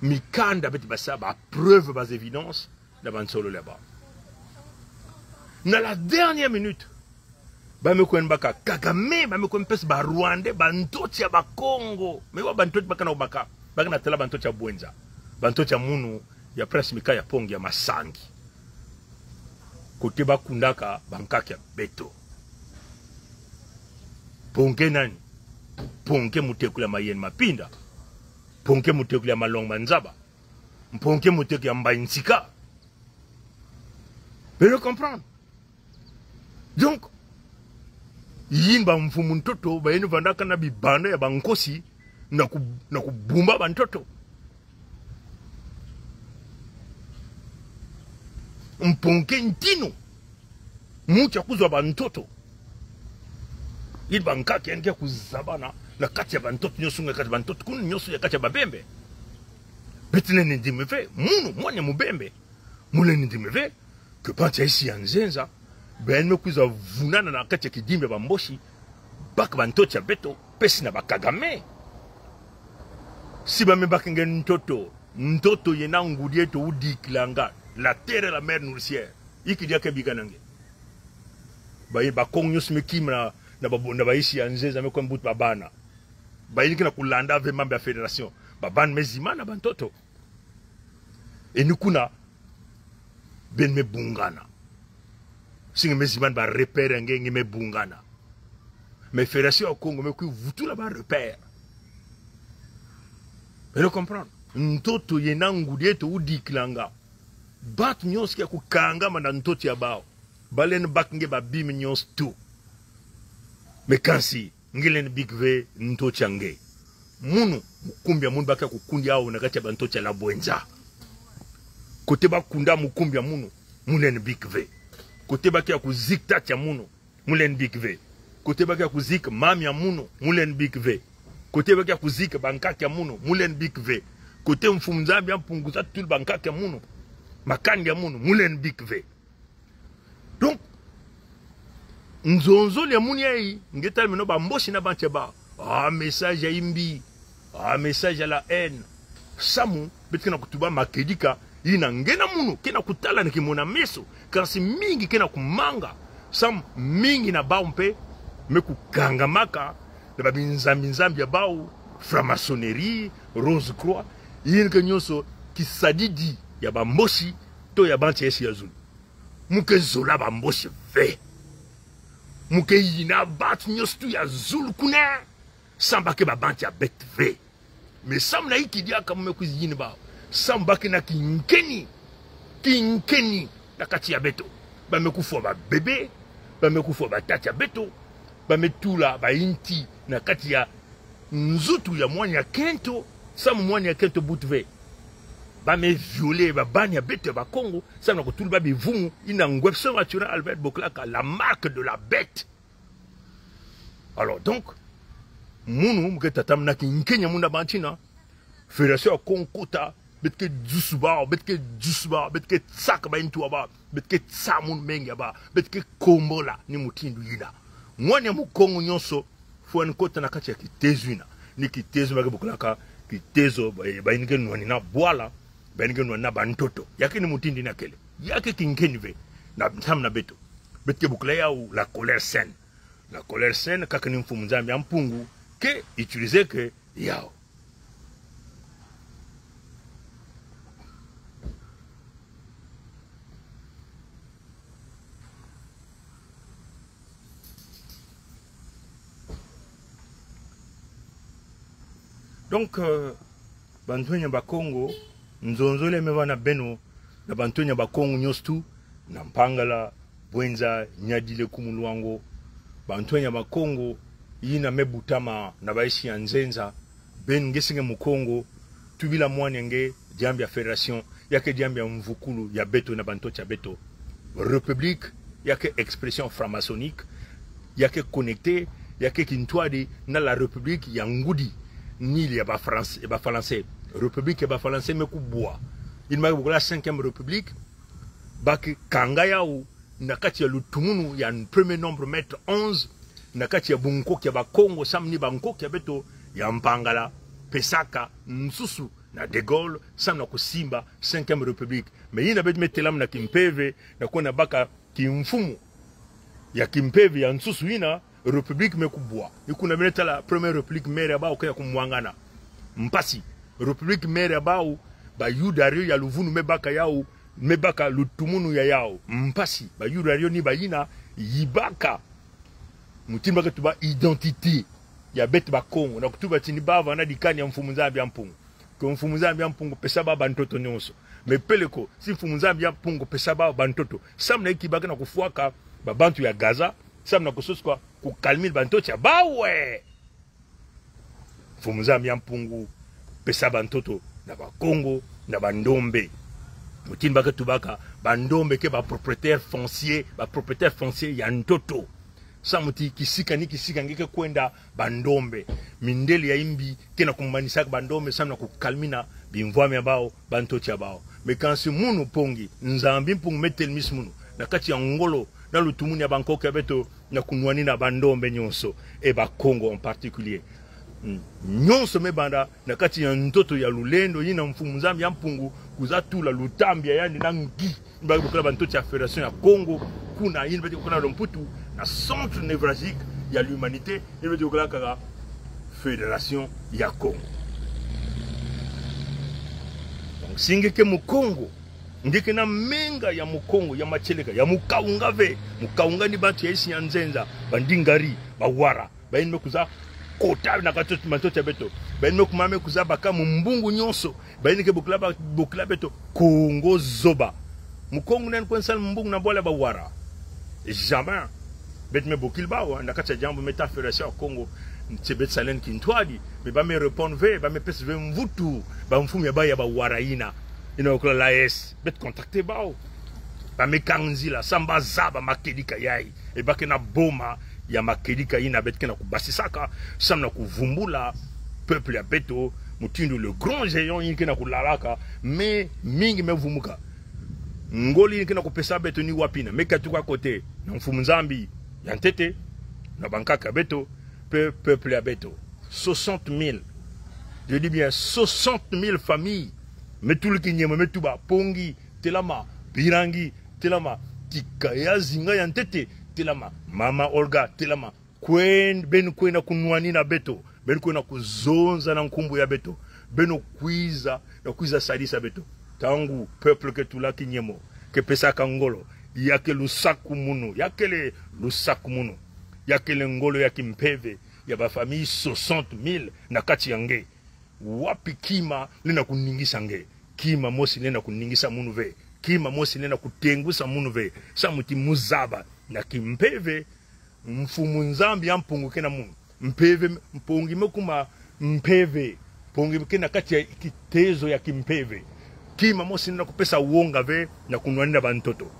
mikanda beto basa, ba preuves, ba évidences, na ba nsololo ya bawu. Na la dernière minute, ba me kwenda baka Kagame, ba me kwenda pesa ba Rwandais ba ntoto ya Bakongo. Mais wapi ba ntoto ba ke na baka? Ba ke na tala ba ntoto ya bwenza. Ba ntoto ya munu, ya Prince Mika, ya Pongi, ya Masangi. Kote ba kundaka bankaka ya beto. Pongi nani? Pongi mutekolo ya Mayeni Mapinda. Pongi mutekolo ya Malongi Manzaba. Pongi mutekolo ya Mbayi Nsika. Beno comprendre? Donc, yina bamfumu ntoto, bayina vandaka na bibanda ya bankosi, na ku, na kubumba ba ntoto. Pongi ntinu, muti ya kuzwa ba ntoto. Yina bankaka yandi ke kuzabana na kati ya ba ntoto nyonso, na kati ya ba ntoto kuna nyonso ya kati ya Babembe. Beto lendi ndima ve, munu, mwana ya Mubembe. Mu lendi ndima ve que bantu ya isi ya nzenza, beno me kwiza vunana na kati ya kidimbu ya ba Mbochi, baka ba ntoto ya beto, pesa na ba Kagame. Si ba me baka nge ntoto, ntoto yena ngudi eto udikilanga, la terre est la mère nourricière. Ikidi ya ke bikana nge. Ba, Bakongo nyonso me kima na, na ba, na ba isi ya nzenza me kwenda buta babana. Bayina ke na kulanda ve mambu ya fédération. Babana me zimana ba ntoto. Et ni kuna, beno me bungana. Si nge me zimana ba repères ya nge, nge me bungana. Mais Fédération ya Kongo me kwiza vutula ba repères. Beno comprendre? Ntoto yena ngudi eto udikilanga. Bantu nyonso ke kukangama na ntoto ya bawu, ba lendi baka nge ba bima nyonso tu. Mais kansi, nge lendi bika ve ntoto ya nge. Munu, mukumbi ya munu ba ke kukundi awu na kati ya ba ntoto ya la bwenza. Kote ba kunda mukumbi ya munu, mu lendi bika ve. Kote ba ke kuzika tata ya munu, mu lendi bika ve. Kote ba ke kuzika mama ya munu, mu lendi bika ve. Kote ba ke kuzika bankaka ya munu, mu lendi bika ve. Kote Mfumu Nzambi ya Mpungu sa tula bankaka ya munu, makanda ya munu, mu lendi bika ve. Donc, nzonzolo ya munu yayi, nge tala meno ba Mbochi na bantu ya bawu. Ah, message ya yimbi. Ah, message ya la haine. Samu, beto ke na kutuba makedika, yina nge na munu ke na kutala na kimona-meso, kansi mingi ke na kumanga. Samu mingi na bawu mpe me kukangamaka na ba binzambi-nzambi ya bawu, franc-maçonnerie, Rose-Croix, yina ke nyonso kisadidi ya ba Mbochi, to ya bantu ya esi ya zulu. Mu ke zola ba Mbochi ve. Mu ke yina bantu nyonso tu ya zulu kuna, samu ba ke ba bantu ya beto ve. Mais samu na ikidi aka mu me kwiza yina bawu, samu ba ke na kinkeni, kinkeni na kati ya beto. Ba me kufwa ba bébé, ba me kufwa batata ya beto, ba me tula ba inti na kati ya nzutu ya mwana ya kento, samu mwana ya kento buta ve. Ba me violer babana ya beto ya Bakongo, samu na kutula babo bivumu, yina Ngwepso Mathurin Albert bokilaka la marque de la bête. Alors donc, munu mu ke tatamana kinkeni ya munu na bantu yina, Fédération ya Kongo kota, beto ke dusu bawu, beto ke dusu bawu, beto ke saka bawu ntu ya bawu, beto ke sa munu menga ya bawu, beto ke kombola ni mutindu yina. Mwana ya Mukongo nyonso, fwani kota na kati ya kitezo yina. Ni kitezo ba ke bokilaka, kitezo, ba, bayina ke nwanina bwala, bayina ke nwanina bantoto. Ya ke ni mutindu yina kele. Ya ke kinkeni ve, na ntam na beto. Beto ke bokila yawu la colère saine. La colère saine, kaka ni Mfumu Nzambi ya Mpungu ke utiliser ke yawu. Donc, euh, bantwenya Bakongo, nzonzolo me va na beno, na bantwenya Bakongo nyonso tu, na Mpangala, Bouenza, Niari, Lékoumou, Loango, bantwenya Bakongo, yina me butama na bainsi ya nzenza, beno nge si nge Mukongo, tubila mwana nge, diambu ya fédération, ya ke diambu ya mvukulu ya beto na bantoto ya beto. République, ya ke expression franc-maçonnique, ya ke connecté, ya ke kintwadi na la République ya ngudi, ni ya ba France, ya ba Falanse. République ya ba Falanse me kubwa. Yina ba ke bokila cinquième République, ba ke kanga yawu na kati ya lutumunu ya premier nombre mètre onze, na kati ya bunkoki ya Bakongo, samu ni bankoki ya beto ya Mpangala, pesaka nsusu na De Gaulle, samu na kusimba cinquième République. Mais yina beto me telama na kimpeve, na kwenda baka kimfumu ya kimpeve ya nsusu yina, République me kubwa. Ni kuna beno tala Première République mère ya bawu ke ya kumwangana. Mpasi. République mère ya bawu, ba Yuda rio ya luvunu me baka yawu, me baka lutumunu ya yawu. Mpasi. Ba Yuda rio ni bayina yibaka mutindu ba ke tuba identité ya beto Bakongo, na kutuba ti ni bavana dikani ya Mfumu Nzambi ya Mpungu. Ke Mfumu Nzambi ya Mpungu pesa bawu bantoto nyonso. Mais peleko, si Mfumu Nzambi ya Mpungu pesa bawu bantoto, samu na inki ba ke na kufwaka babantu ya Gaza, samu na kusosa kwa kucalminer bantoto ya bawu, eh? Mfumu Nzambi ya Mpungu pesa bantoto na Bakongo, na Bandombe. Mutindu ba ke tubaka, Bandombe ke ba propriétaire foncier, ba propriétaire foncier ya ntoto. Samu ti kisika ni kisika nge ke kwenda, Bandombe, mindele ya imbi ke na kumanisaka Bandombe samu na kucalminer bimvwama ya bawu, bantoto ya bawu. Mais kansi munu Pongi, Nzambi Mpungu me telemisa munu na kati ya ngolo na lutumunu ya bankoki ya beto, na kunwanina Bandombe nyonso, et Bakongo en particulier. Mm. Nyonso me banda na kati ya ntoto ya lulendo yina Mfumu Nzambi ya Mpungu kwiza tula lutambi ya yandi na nki. Ba ke bokila bantoto ya Fédération ya Kongo, kuna yina beto ke bokila na lumputu, na centre névralgique ya l'humanité, yina beto ke bokila kaka Fédération ya Kongo. Donc, si nge ke Mukongo, nge ke na menga ya Mukongo, ya matieleka, ya mukaunga ve, mukaunga ni bantu ya insi ya nzenza, Bandingari, Bawara, bayina me kwiza kota na kati ya bantoto ya beto. Bayina me kuma me kwiza baka mumbungu nyonso. Bayina ke bokila ba, bokila beto Kongo zoba. Mukongo nani kwenda sala mumbungu na bwala ya Bawara? Jamais. Beto me bokila bawu, ah, na kati ya diambu me ta Fédération ya Kongo, ntie beto sala kintwadi, mais ba me répondre ve, ba me pesa ve mvutu, bamfumu ya bawu ya Bawara yina. Yina bokila l'A E S, beto contacter bawu. Ba me kanga nzila, samu ba zaba makedika yayi. Et ba ke na boma ya makedika yina beto ke na kubasisaka, samu na kuvumbula peuple ya beto, mutindu le grand géant yina ke na kulalaka, mais mingi me vumuka. Ngolo yina ke na kupesa beto ni wapi yina? Me katuka côté na Mfumu Nzambi ya ntete, na bankaka ya beto, pe-, peuple ya beto. Soixante mille. Je dis bien soixante mille familles. Me tula kinyemo, me tuba: Pongi, telama. Birangi, telama. Tika ya zinga ya ntete, telama. Mama Olga, telama. Kwen-, beno kwenda kunwanina beto. Beno kwenda kuzonza na nkumbu ya beto. Beno kwiza, na kwiza sadisa beto. Ntangu peuple ke tula kinyemo, ke pesaka ngolo, ya ke lusakumunu, ya kele lusakumunu. Ya kele ngolo ya kimpeve ya ba famille soixante mille na kati ya nge. Wapi kima lenda kuningisa nge? Kima mosi lenda kuningisa munu ve. Kima mosi lenda kutengwisa munu ve. Samu ti mu zaba na kimpeve, Mfumu Nzambi ya Mpungu ke na munu. Mpeve, Pongi me kuma mpeve. Pongi ke na kati ya kitezo ya kimpeve. Kima mosi lenda kupesa wonga ve na kunwanina bantoto.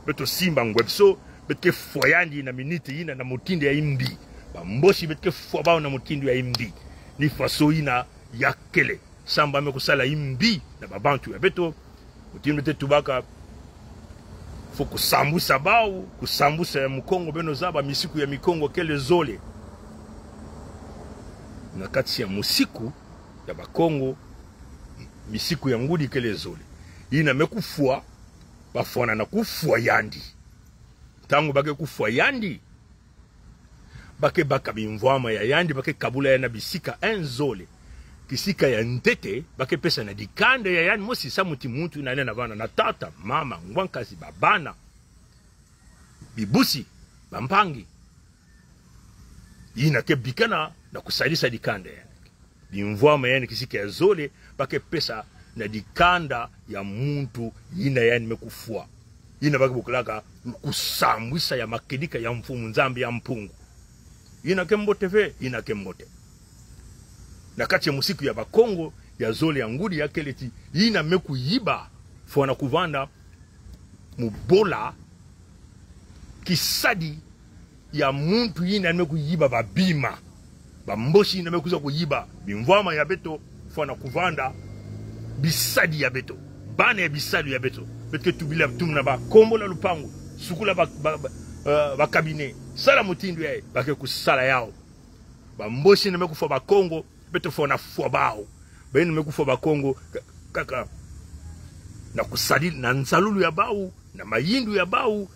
Beto simba ngwepso, beto ke fwa yandi na minute yina na mutindu ya imbi. Bamboshi beto ke fwa bawu na mutindu ya imbi. Ni faso yina ya kele. Sambu me kusala imbi na babantu ya beto. Mutindu beto tubaka, faut kusambusa bau, kusambusa ya Mukongo, beno zaba misiku ya Mikongo kele zole. Na kati ya misiku ya Bakongo, misiku ya ngudi kele zole. Yina me kufwa, bafwana na kufwa yandi. Ntangu ba ke kufwa yandi, ba ke baka bimvwama ya yandi, ba ke kabula ya na bisika en zole. Kisika ya ntete, ba ke pesa na dikanda ya yandi mosi, samu ti muntu na nene na bana, na tata, mama, ngwankazi, babana, bibusi, bampangi. Yina ke bikana na kusadisa dikanda ya yandi. Bimvwama ya yandi kisika ya zole, ba ke pesa na dikanda ya muntu yina yandi me kufwa. Yina ba ke bokilaka kusambwisa ya makedika ya Mfumu Nzambi ya Mpungu. Yina ke mbote ve, yina ke mbote. Na kati ya misiku ya Bakongo, ya zole ya ngudi ya kele ti, yina me kuyiba, fwana kuvanda mu bola kisadi ya muntu yina me kuyiba babima. Bambosi yina me kwiza kuyiba bimvwama ya beto, fwana kuvanda bisadi ya beto. Bana ya bisalu ya beto. Beto ke tubila tumuna ba, kombola lupangu, sukula ba, ba, ba, eh, ba cabinet. Sala mutindu yayi, ba ke kusala yawu. Bambosi yina me kufwa Bakongo, beto fwana fwa bau. Bayina me kufwa Bakongo, ka-, kaka na kusadi, na nzalulu ya bau, na mayindu ya bau,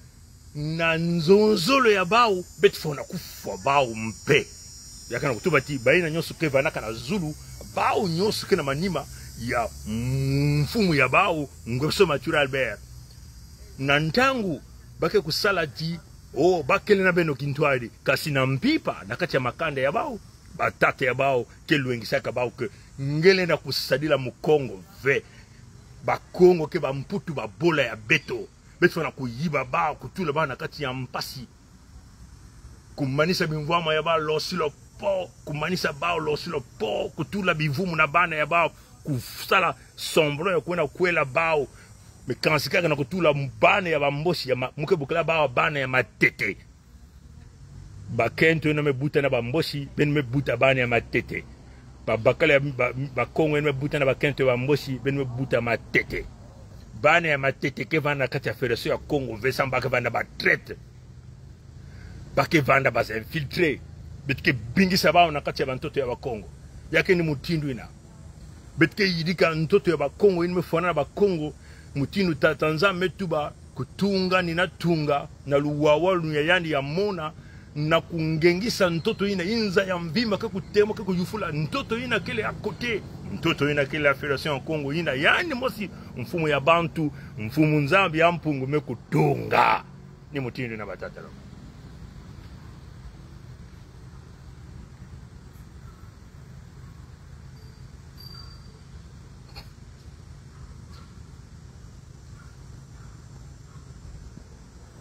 na nzonzolo ya bau, beto fwana kufwa bau mpe. Ya ke na kutuba ti, bayina nyonso ke vandaka na zulu, bau nyonso ke na manima ya mfumu ya bau, Nguesso Mathurin Albert. Na ntangu ba ke kusala ti, oh, ba kele na beno kintwadi, kasi na mpimpa, na kati ya makanda ya bau, batata ya bau ke lwengisaka bau ke, nge lenda kusadila Mukongo ve. Bakongo ke bamputu, babola ya beto. Beto fwana kuyiba bau, kutula bau na kati ya mpasi. Kumanisa bimvwama ya bau losilopo, kumanisa bau losilopo, kutula bivumu na bana ya bau, kusala semblant ya kwenda kwela bau. Mais kansi kaka na kutula bana ya bambosi ya ma-, mu ke bokila bau bana ya matete. Bakento yina me buta na bambosi, beno me buta bana ya matete. Ba, bakala ya, ba, Bakongo yina me buta na bakento ya bambosi, beno me buta matete. Bana ya matete ke vanda na kati ya Fédération ya Kongo ve, samu ba ke vanda ba traître. Ba ke vanda ba infiltré. Beto ke bingisa bau na kati ya bantoto ya Bakongo. Ya ke ni mutindu yina. Beto ke yidika ntoto ya Bakongo, yina me fwana na Bakongo, mutindu Tata Nzambi me tuba, kutunga ni natunga, na luwawa luni ya yandi ya mona, na kungengisa ntoto yina, inza ya mvimba ke kutema, ke kuyufula, ntoto yina kele à côté, ntoto yina kele ya Fédération ya Kongo, yina yandi mosi, mfumu ya bantu, Mfumu Nzambi ya Mpungu me kutunga. Ni mutindu yina batata lo.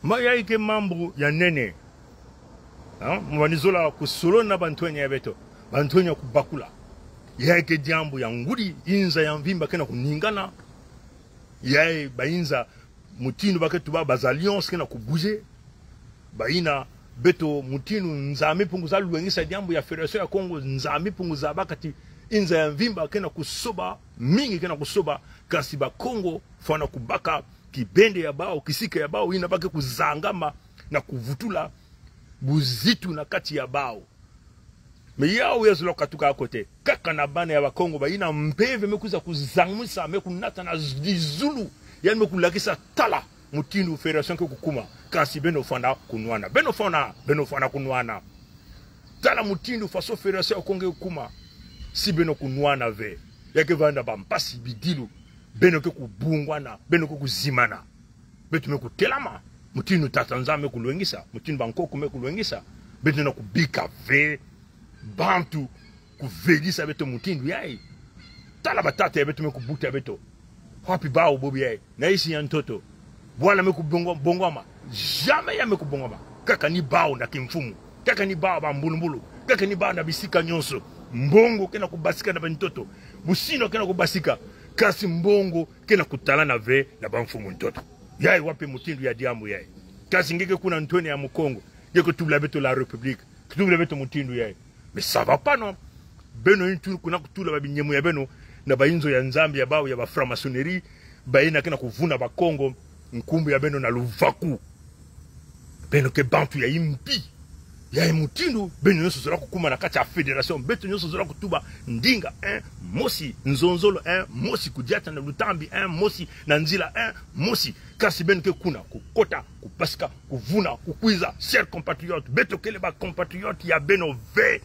Ma yayi ke mambu ya nene. Ha? Mu bani zola kusolola na bantwenya ya beto. Bantwenya kubakula. Yayi ke diambu ya ngudi, inza ya mvimba ke na kuningana. Yayi ba inza mutindu ba ke tuba, ba alliances ke na ku bouger. Bayina beto mutindu Nzambi Mpungu za lwengisa diambu ya Fédération ya Kongo, Nzambi Mpungu zabaka ti inza ya mvimba ke na kusoba, mingi ke na kusoba, kansi Bakongo fwana kubaka kibende ya bau, kisika ya bau, yina ba ke kuzangama na kuvutula buzitu na kati ya bau. Mais yawu ya zola katuka à côté. Kaka na bana ya Bakongo, bayina mpeve me kwiza kuzangumisa, me kunata na z-, dizulu. Yandi me kulakisa tala mutindu Fédération ke kukuma. Kansi beno fwana kunwana. Beno fwana, beno fwana kunwana. Tala mutindu faso Fédération ya Kongo ke kukuma. Si beno kunwana ve, ya ke vanda bampasi, bidilu. Beno ke kubungwana, beno ke kuzimana. Beto me kutelama, mutindu Tata Nzambi me kulwengisa, mutindu bankoko me kulwengisa. Beto na kubika ve bantu kuvedisa beto mutindu yayi. Tala batata ya beto me kubuta beto. Wapi bau bobo yayi? Na isi ya ntoto. Bwala me kubongo-, bongwama. Jamais ya me kubongwama. Kaka ni bau na kimfumu. Kaka ni bau bambulumbulu. Kaka ni bau na bisika nyonso. Mbongo ke na kubasika na bantoto. Busino ke na kubasika. Kansi mbongo ke na kutalana ve na bamfumu ntoto. Yayi wapi mutindu ya diambu yayi? Kansi nge ke kuna ntwenya ya Mukongo, nge ke tubila beto la République, ke tubila beto mutindu yayi. Mais ça va pas, non? Beno yintu kuna kutula babinyemu ya beno, na bainzo ya Nzambi ya bau ya ba franc-maçonnerie, bayina ke na kuvuna Bakongo nkumbu ya beno na luvaku. Beno ke bantu ya impi. Ya mutindu, beno nyonso zola kukuma na kati ya fédération, beto nyonso zola kutuba ndinga, eh, mosi, nzonzolo, eh, mosi, kudiata na lutambi, eh, mosi, na nzila, eh, mosi. Kasi beno ke kuna, kukota, kubasika, kuvuna, kukwiza, chers compatriotes, beto kele ba compatriotes ya beno ve.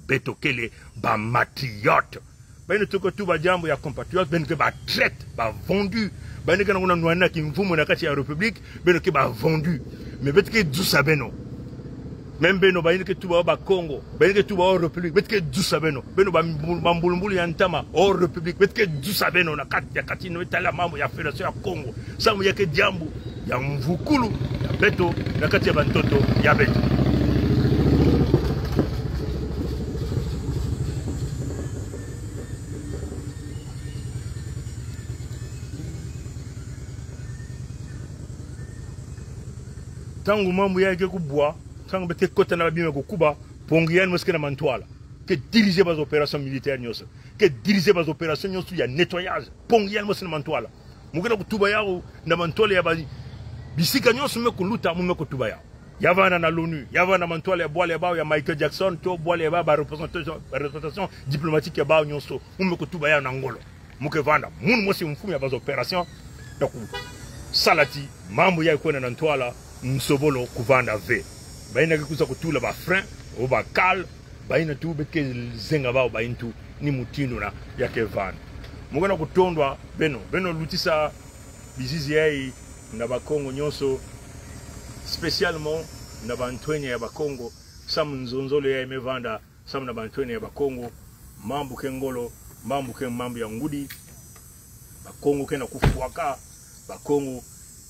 Beto kele ba matriotes. Bayina tuka tuba diambu ya compatriotes, beno ke ba traites, ba vendus. Bayina ke na kuna nwanina kimfumu na kati ya République, beno ke ba vendus. Mais beto ke dusa beno. Même beno, bayina ke tuba Bakongo, bayina ke tuba hors République, beto ke dusa beno. Beno ba mbu-, ba mbulumbulu ya ntama, hors République, beto ke dusa beno na kati ya kati no tala mambu ya Fédération ya Kongo. Samu ya ke diambu ya mvukulu ya beto na kati ya bantoto ya beto. Ntangu mambu ya ke kubwa, ntangu beto ke kota na babima kukuba, Pongi yandi mosi ke na mantwala. Ke diriger ba opérations militaires nyonso. Ke diriger ba opérations nyonso ya nettoyage. Pongi yandi mosi na mantwala. Mu ke na kutuba yawu na mantwala ya ba bisika nyonso mu me kuluta, mu me kutuba yawu. Ya vanda na l'ONU, ya vanda na mantwala ya bwala ya bau ya Michael Jackson, to bwala ya bau ba représentation, ba représentation diplomatique ya bau nyonso, mu me kutuba yawu na ngolo. Mu ke vanda, munu mosi mfumu ya ba opérations, na kusala ti mambu ya kwenda na ntwala, nsobolo kuvanda ve. Bayina ke kwiza kutula ba freins, ou ba cales, bayina tu beto ke zenga bau, bayina tu ni mutindu na ya ke vanda. Mu ke na kutondwa beno, beno lutisa bizizi yayi na Bakongo nyonso, spécialement na bantwenya ya Bakongo, samu nzonzolo yayi me vanda, samu na bantwenya ya Bakongo, mambu ke ngolo, mambu ke mambu ya ngudi, Bakongo ke na kufwaka, Bakongo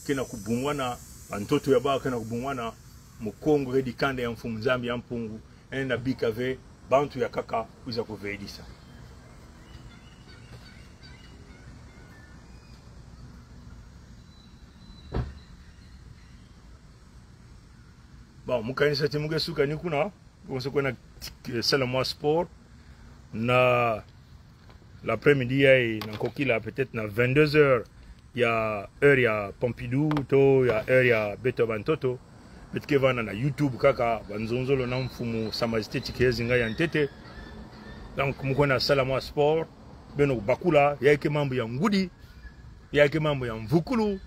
ke na kubungwana, bantoto ya bau ke na kubungwana, Mukongo ke dikanda ya Mfumu Nzambi ya Mpungu, ena bika ve, bantu ya nkaka, kwiza kuvedisa. Bon, mu kanisa ti mu ke suka ni kuna, mu ke suka na, eh, sala mwa sport, na l'après-midi yayi, na nkokila, peut-être na vingt-deux heures, ya heure ya Pompidou, to ya heure ya beto bantoto, beto ke vanda na YouTube kaka, ba nzonzolo na Mfumu Sa Majesté Tshisekedi Zinga ya ntete. Donc, mu kwenda sala mwa sport, beno bakula, yayi ke mambu ya ngudi, yayi ke mambu ya mvukulu,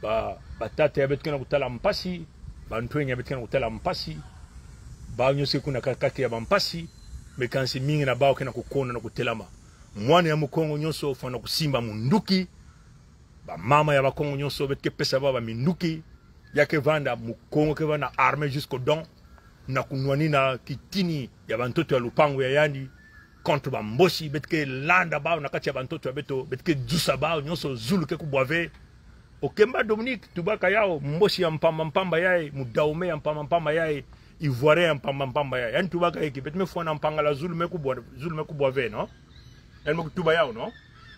ba, batata ya beto ke na kutala mpasi, bantwenya ya beto ke na kutala mpasi, bau nyonso ke kuna ka-, kati ya bampasi, mais kansi mingi na bau ke na kukonda na kutelama. Mwana ya Mukongo nyonso fwana kusimba munduki, bamama ya Bakongo nyonso beto ke pesa bau ba minduki, ya ke vanda, Mukongo ke vanda armé jusqu'aux dents, na kunwanina kitini ya bantoto ya lupangu ya yandi, contre ba Mbochi, beto ke landa bau na kati ya bantoto ya beto, beto ke dusa bau nyonso, zulu ke kubwa ve. Okemba Dominique, tubaka yawu, Mbochi ya mpamba mpamba yayi, Mudahomey ya mpamba mpamba yayi, Ivoirien ya mpamba mpamba yayi. Yandi tubaka eke, beto me fwana mpangala, zulu me kubwa, zulu me kubwa ve, non? Yandi me kutuba yawu, non?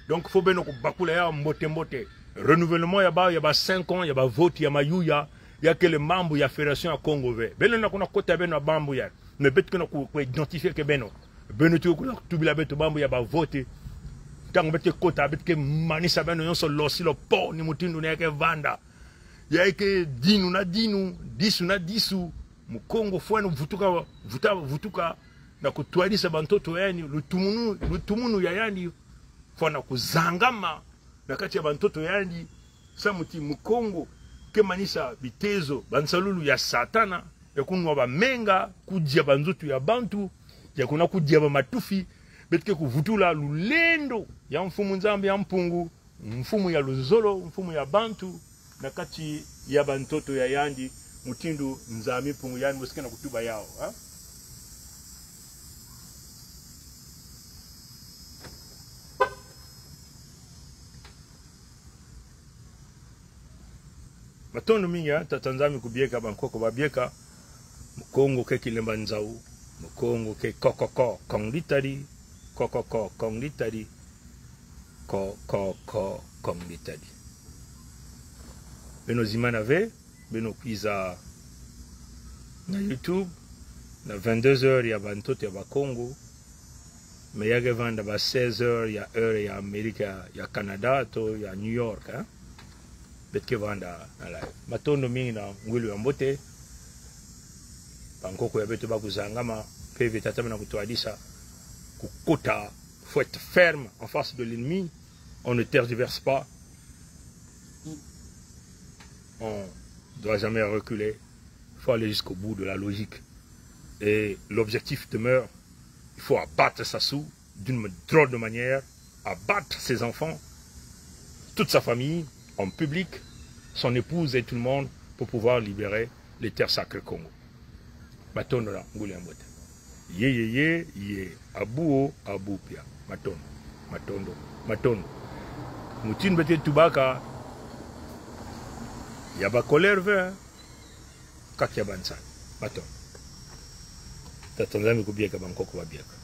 Donc, faut beno kubakula yawu mbote mbote. Renouvellement ya bau, ya ba cinq ans, ya ba vote, ya mayuya, ya kele mambu ya Fédération ya Kongo ve. Beno na kuna kota beno mambu ya. Mais beto ke na ku, ku identifier ke beno. Beno tu kuna kutubila beto mambu ya ba vote. Ntangu beto ke kota, beto ke manisa beno nyonso losilopo ni mutindu na ya ke vanda. Ya ke dinu na dinu, disu na disu. Mukongo fwana vutuka, vuta, vutuka, na kutwadisa bantoto ya yandi, lutumunu, lutumunu ya yandi, fwana kuzangama na kati ya bantoto ya yandi, samu ti Mukongo ke manisa bitezo, bansalulu ya Satana, ya kunwa bamenga, kudia banzutu ya bantu, ya kuna kudia bamatufi, beto ke kuvutula lulendo ya Mfumu Nzambi ya Mpungu, mfumu ya luzolo, mfumu ya bantu, na kati ya bantoto ya yandi, mutindu Nzambi Mpungu yandi mosi ke na kutuba yawu, ha? Matondo mingi, ha? Tata Nzambi kubieka, bankoko babieka. Mukongo ke kilemba nzau, Mukongo ke kokoko, kong ditadi, kokoko, kong ditadi, kokoko, kong ditadi. Beno zimana ve, beno kwiza na YouTube, na vingt-deux heures ya bantoto ya Bakongo, Mais ya ke vanda ba seize heures ya heure ya Amerika, ya Canada, to ya New York, hein. Beto ke vanda na live. Matondo mingi na ngwilu ya mbote. Bankoko ya beto bakuzangama, mpeve tatamana kutwadisa. Kukota, faut être ferme en face de l'ennemi. On ne tergiverse pas. On doit jamais reculer. Il faut aller jusqu'au bout de la logique. Et l'objectif demeure. Il faut abattre Sassou d'une drôle de manière, abattre ses enfants, toute sa famille, en public, son épouse et tout le monde, pour pouvoir libérer les terres sacrées Kongo. Matondo na ngwilu ya mbote. Ye, ye, ye, ye, abu o, abu pia. Matondo, matondo, matondo. Mutindu beto ke tubaka, ya ba colère ve, ka kia ba nsani. Matondo. Tata Nzambi kubieka, bankoko babieka.